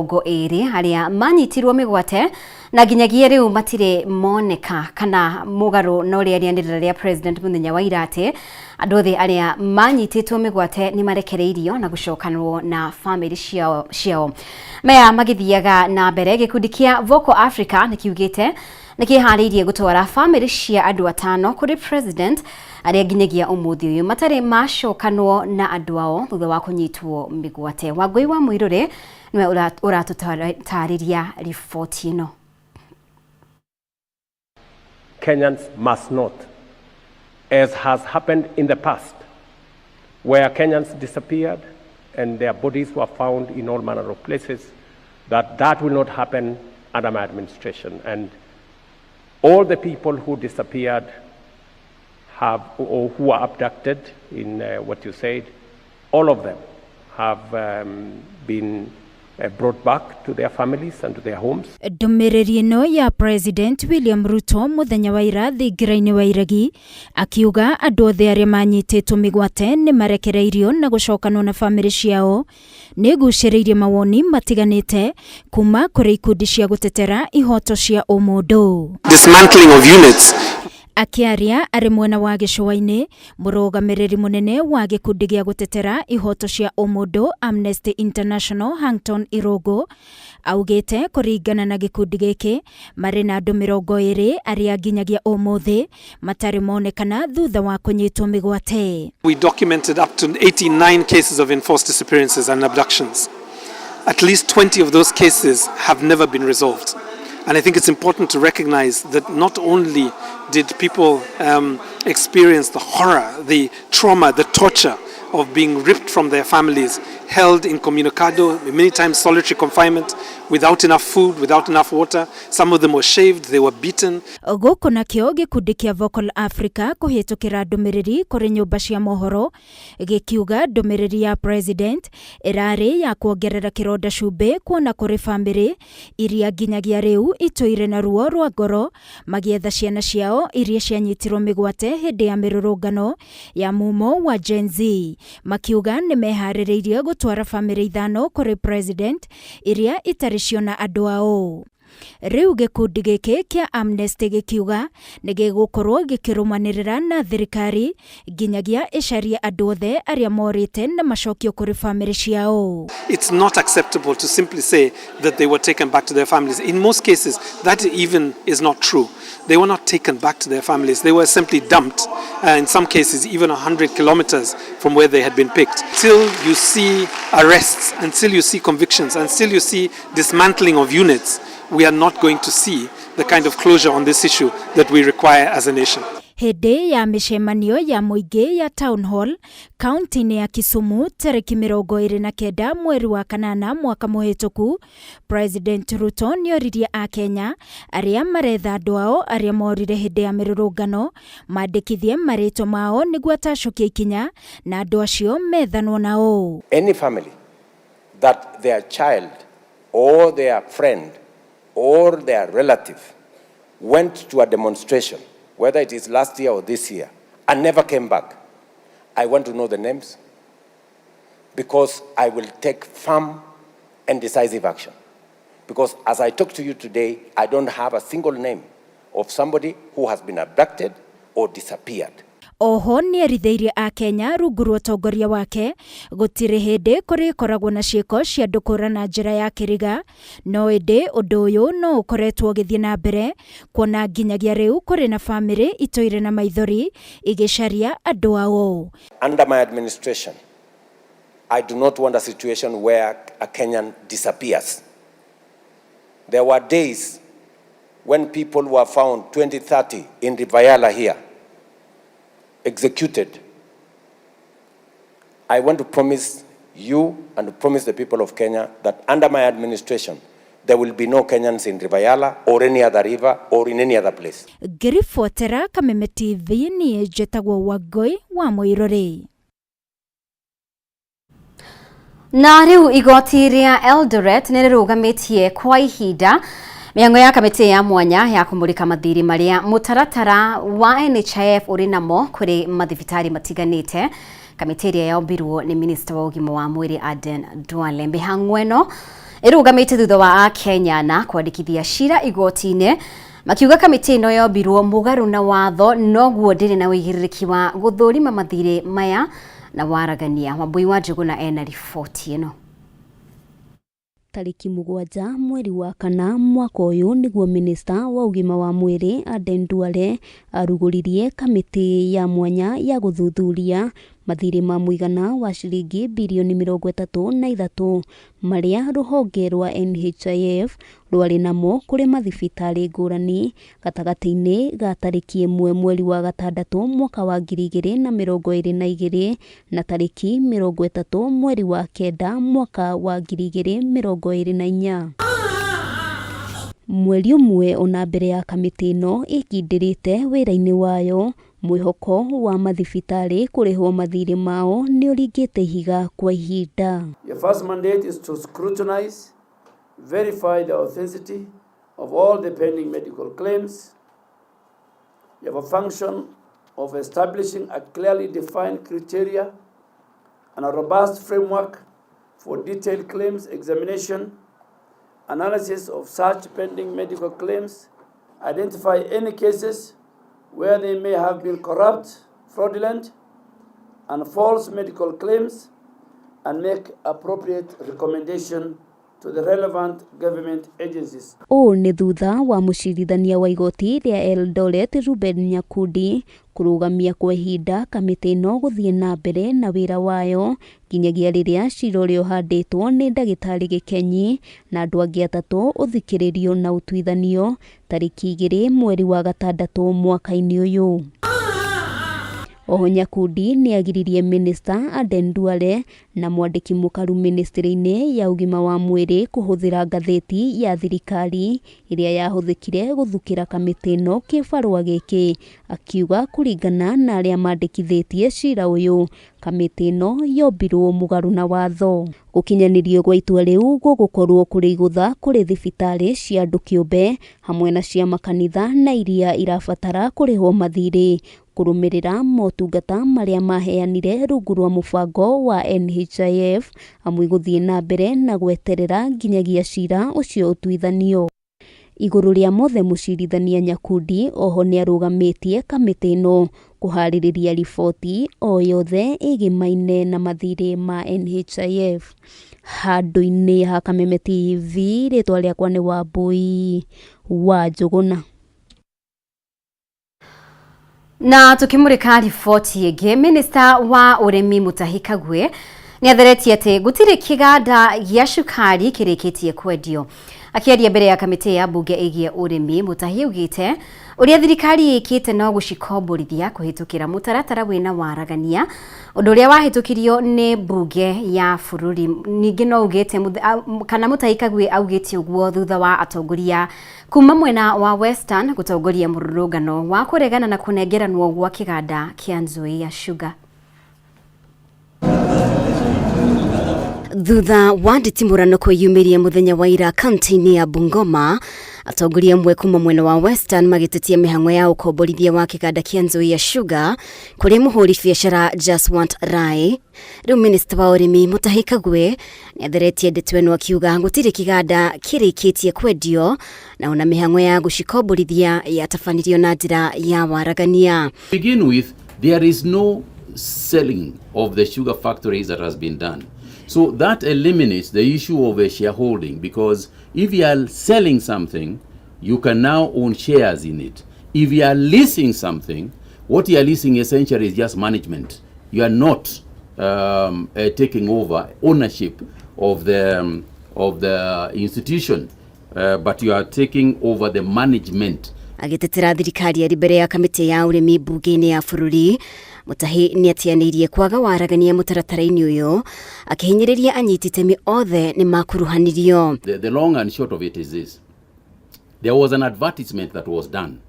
20 arĩa manyitirwo mĩgwate na nginyagia rĩu matirĩ moneka kana mũgarũ na ũrĩa rĩanĩrĩra rĩa president mũthenya wa ira atĩ andũ othe arĩa manyitĩtwo mĩgwate nĩ marekereirio na gũcokanwo na famĩlĩ ciao, ciao. Maya magĩthiaga na mbere gĩkundi kĩa Vocal Africa nĩ kiugĩte nĩ kĩharĩirie gũtwara famĩlĩ cia andũ atano kũrĩ president arĩa nginyagia ũmũthĩ ũyũ matarĩ macokanwo na andũ ao thutha wa kũnyitwo mĩgwate. Wangũi wa Mũirũrĩ nĩwe ũratũtarĩria riboti ĩno. Kenyans must not, as has happened in the past, where Kenyans disappeared and their bodies were found in all manner of places, that that will not happen under my administration. And all the people who disappeared have, or who were abducted in what you said, all of them have been brought back to their families and to their homes. Ndũmĩrĩri ĩno ya President William Ruto mũthenya wa ira thingira-inĩ wa iregi akiuga andũ othe arĩa manyitĩtwo mĩgwate nĩ marekereirio na gũcokanwo na famĩlĩ ciao nĩ ĩgucĩrĩirie mawoni matiganĩte kuma kũrĩ ikundi cia gũtetera ihoto cia ũmũndũ. Dismantling of units. Akĩaria arĩ mwena wa gĩcũa-inĩ, mũrũgamĩrĩri mũnene wa gĩkundi gĩa gũtetera ihoto cia ũmũndũ Amnesty International Hangton Irũngũ augĩte kũringana na gĩkundi gĩkĩ marĩ na andũ 20 arĩa nginyagia ũmũthĩ matarĩ monekana thutha wa kũnyitwo mĩgwate. We documented up to 89 cases of enforced disappearances and abductions. At least 20 of those cases have never been resolved. And I think it's important to recognize that not only did people experience the horror, the trauma, the torture of being ripped from their families, held incommunicado, many times solitary confinement, without enough food, without enough water. Some of them were shaved, they were beaten. Gũkũ nakĩo gĩkundi kĩa Vocal Africa kũhĩtũkĩra ndũmĩrĩri kũrĩ nyũmba cia mohoro gĩkiuga ndũmĩrĩri ya president ĩrarĩ ya kuongerera kĩronda cumbĩ kuona kũrĩ famĩlĩ iria nginyagia rĩu itũire na ruo rwa ngoro magĩetha ciana ciao iria cianyitirwo mĩgwate hĩndĩ ya mĩrũrũngano ya mumo wa Gen Z, makiuga nĩ meharĩrĩirie gũtwara famĩlĩ 5 kũrĩ president iria itarĩ ciona andũ ao. Rĩu gĩkundi gĩkĩ kĩa Amnesty gĩkiuga nĩ gĩgũkorwo gĩkĩrũmanĩrĩra na thirikari nginyagia ĩcarie andũ othe arĩa morĩte na macokio kũrĩ famĩlĩ ciao. It's not acceptable to simply say that they were taken back to their families. In most cases, that even is not true. They were not taken back to their families. They were simply dumped, in some cases even 100 kilometers from where they had been picked. Till you see arrests, until you see convictions, until you see dismantling of units, we are not going to see the kind of closure on this issue that we require as a nation. Hĩndĩ ya mĩcemanio ya mũingĩ ya Town Hall kaunti-inĩ ya Kisumu tarĩki 29 mweri wa kanana mwaka mũhĩtũku, President Ruto nĩoririe Akenya arĩa maretha andũ ao arĩa morire hĩndĩ ya mĩrũrũngano mandĩkithie marĩtwa mao nĩguo atacũkie ikinya na andũ acio methanwo nao. Any family that their child or their friend or their relative went to a demonstration, whether it is last year or this year, and never came back, I want to know the names, because I will take firm and decisive action. Because as I talk to you today, I don't have a single name of somebody who has been abducted or disappeared. Oho nĩerithĩirie Akenya rungu rwa ũtongoria wake gũtirĩ hĩndĩ kũrĩkoragwo na ciĩko cia andũ kũra na njĩra ya kĩriga, no ĩndĩ ũndũ ũyũ no ũkoretwo ũgĩthiĩ na mbere kuona nginyagia rĩu kũrĩ na famĩlĩ itũire na maithori igĩcaria andũ ao. Under my administration, I do not want a situation where a Kenyan disappears. There were days when people were found 2030 in River Yala here, executed. I want to promise you and to promise the people of Kenya that under my administration, there will be no Kenyans in River Yala or any other river or in any other place. Ngĩribotera Kameme TV niĩ njĩtagwo Wangũi wa Mũirũrĩ. Na rĩu igoti rĩa Eldoret nĩ rĩrũgamĩtie kwa ihinda mĩhang'o ya kamĩtĩ ya mwanya ya kũmũrĩka mathirĩ marĩa mũtaratara wa NHIF ũrĩ namo kũrĩ mathibitarĩ matiganĩte. Kamĩtĩ ĩrĩa yombirwo nĩ minista wa ũgima wa mwĩrĩ Aden Duale. Mĩhang'o ĩno Ĩrũgamĩte thutha wa Akenya na kwandĩkithia cira igoti-inĩ makiuga kamĩtĩ ĩno yombirwo mũgarũ na watho noguo ndĩrĩ na ũigĩrĩrĩki wa gũthũrima mathirĩ maya na waragania. Wambui wa Njũgũna ena riboti ĩno. Tarĩki 7 mweri wa 4 mwaka ũyũ nĩguo minista wa ũgima wa mwĩrĩ Aden Duale arugũririe kamĩtĩ ya mwanya ya gũthuthuria mathirĩ ma mũigana wa ciringi birioni 33 marĩa rũhonge rwa NHIF rwarĩ namo kũrĩ mathibitarĩ ngũrani gatagatĩ-inĩ ga tarĩki 1 mweri wa 6 mwaka wa 2022 na tarĩki 30 mweri wa 9 mwaka wa 2024. Mweri ũmwe ona mbere ya kamĩtĩ ĩno ĩkindĩrĩte wĩra-inĩ wayo, mwĩhoko wa mathibitarĩ kũrĩhwo mathirĩ mao nĩ ũringĩte ihiga kwa ihinda. Your first mandate is to scrutinize, verify the authenticity of all the pending medical claims. You have a function of establishing a clearly defined criteria and a robust framework for detailed claims examination, analysis of such pending medical claims, identify any cases where they may have been corrupt, fraudulent, and false medical claims, and make appropriate recommendation to the relevant government agencies. Ũũ nĩ thutha wa mũcirithania wa igoti rĩa Eldoret Ruben Nyakundi kũrũgamia kwa ihinda kamĩtĩ ĩno gũthiĩ na mbere na wĩra wayo nginyagia rĩrĩa cira ũrĩa ũhandĩtwo nĩ ndagĩtarĩ Gĩkenyi na andũ angĩ atatũ ũthikĩrĩrio na ũtuithanio tarĩki 2 mweri wa 6 mwaka-inĩ ũyũ. Oho Nyakundi nĩ agiririe minista Aden Duale na mwandĩki mũkaru ministry-inĩ ya ũgima wa mwĩrĩ kũhũthĩra ngathĩti ya thirikari ĩrĩa yahũthĩkire gũthukĩra kamĩtĩ ĩno kĩbarũa gĩkĩ, akiuga kũringana na arĩa mandĩkithĩtie cira ũyũ kamĩtĩ ĩno yombirwo mũgarũ na watho. Gũkinyanĩrio gwa itua rĩu gũgũkorwo kũrĩ igũtha kũrĩ thibitarĩ cia andũ kĩũmbe hamwe na cia makanitha na iria irabatara kũrĩhwo mathirĩ kũrũmĩrĩra motungata marĩa maheanire rungu rwa mũbango wa NHIF amwe gũthiĩ na mbere na gweterera nginyagia cira ũcio ũtuithanio. Igũrũ rĩa mothe mũcirithania Nyakundi oho nĩarũgamĩtie kamĩtĩ ĩno kũharĩrĩria riboti o yothe ĩgĩmaine na mathirĩ ma NHIF. Handũ-inĩ ha Kameme TV, rĩtwa rĩakwa nĩ Wambui wa Njũgũna. Na tukimurika riboti ĩngĩ, minista wa ũrĩmi Mutahi Kagwe nĩ atheretie atĩ gũtirĩ kĩganda gĩa cukari kĩrĩkĩtie kwendio. Akĩaria mbere ya kamĩtĩ ya mbunge ĩgiĩ ũrĩmi, Mutahi augĩte ũrĩa thirikari ĩkĩte no gũcikomborithia kũhĩtũkĩra mũtaratara wĩna waragania, ũndũ ũrĩa wahĩtũkirio nĩ mbunge ya bũrũri. Ningĩ no augĩte kana Mutahi Kagwe augĩte ũguo thutha wa atongoria kuma mwena wa Western gũtongoria mũrũrũngano wa kũregana na kũnengeranwo gwa kĩganda kĩa Nzoia Sugar. Thutha wa nditimũrano kwĩyumĩria mũthenya wa ira kaunti-inĩ ya Bungoma, atongoria amwe kuma mwena wa Western magĩtetia mĩhang'o ya ũkomborithia wa kĩganda kĩa Nzoia Sugar kũrĩ mũhũri biacara Jaswant Rai. Rĩu minista wa ũrĩmi Mutahi Kagwe nĩatheretie ndeto ĩno akiuga gũtirĩ kĩganda kĩrĩkĩtie kwendio na ona mĩhang'o ya gũcikomborithia yatabanirio na njĩra ya waragania. To begin with, there is no selling of the sugar factories that has been done. So that eliminates the issue of a shareholding, because if you are selling something, you can now own shares in it. If you are leasing something, what you are leasing essentially is just management. You are not taking over ownership of the institution, but you are taking over the management. Agĩtetera thirikari arĩ mbere ya kamĩtĩ ya ũrĩmi mbunge-inĩ ya bũrũri, Mutahi nĩatianĩirie kwaga waragania mũtaratara-inĩ ũyũ akĩhinyĩrĩria anyiti itemi othe nĩ makuruhanirio. The long and short of it is this. There was an advertisement that was done.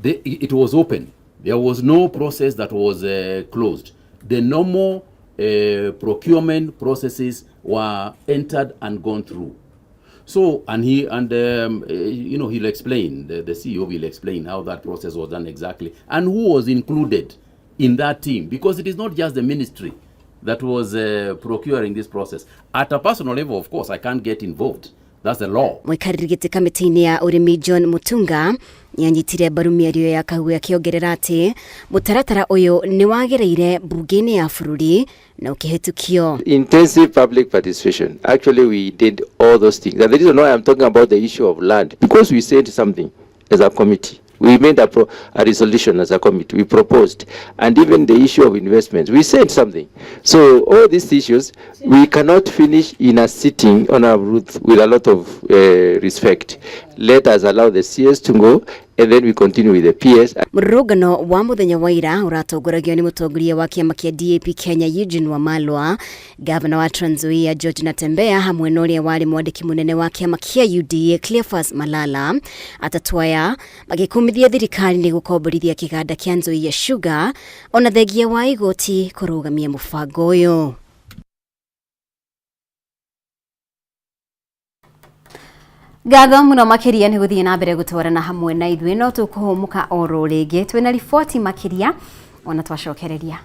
It was open. There was no process that was closed. The normal procurement processes were entered and gone through. So, and he, and you know, he'll explain, the CEO will explain how that process was done exactly and who was included in that team, because it is not just the ministry. that was procuring this process. At a personal level, of course, I can't get involved. That's the law. Mũikarĩri gĩtĩ kamĩtĩ-inĩ ya ũrĩmi John Mutunga nĩanyitire mbaru mĩario ya Kagwe akĩongerera atĩ mũtaratara ũyũ nĩ wagereire mbunge-inĩ ya bũrũri na ũkĩhĩtũkio. Intensive public participation. Actually, we did all those things. And the reason why I'm talking about the issue of land, because we said something as a committee. We made a resolution as a committee. We proposed. And even the issue of investments, we said something. So all these issues, we cannot finish in a sitting on our route with a lot of respect. Let us allow the CS to go, and then we continue with the PS. Mũrũrũngano wa mũthenya wa ira ũratongoragio nĩ mũtongoria wa kĩama kĩa DAP Kenya Eugene Wamalwa, gavana wa Trans Nzoia George Natembeya hamwe na ũrĩa warĩ mwandĩki mũnene wa kĩama kĩa UDA Cleophas Malala. Atatũ aya magĩkumithia thirikari nĩ gũkomborithia kĩganda kĩa Nzoia Sugar ona thengia wa igoti kũrũgamia mũbango ũyũ. Ngatho mũno makĩria nĩ gũthiĩ na mbere gũtwarana hamwe na ithuĩ, no tũkũhũmũka oro rĩngĩ twĩna riboti makĩria ona twacokereria.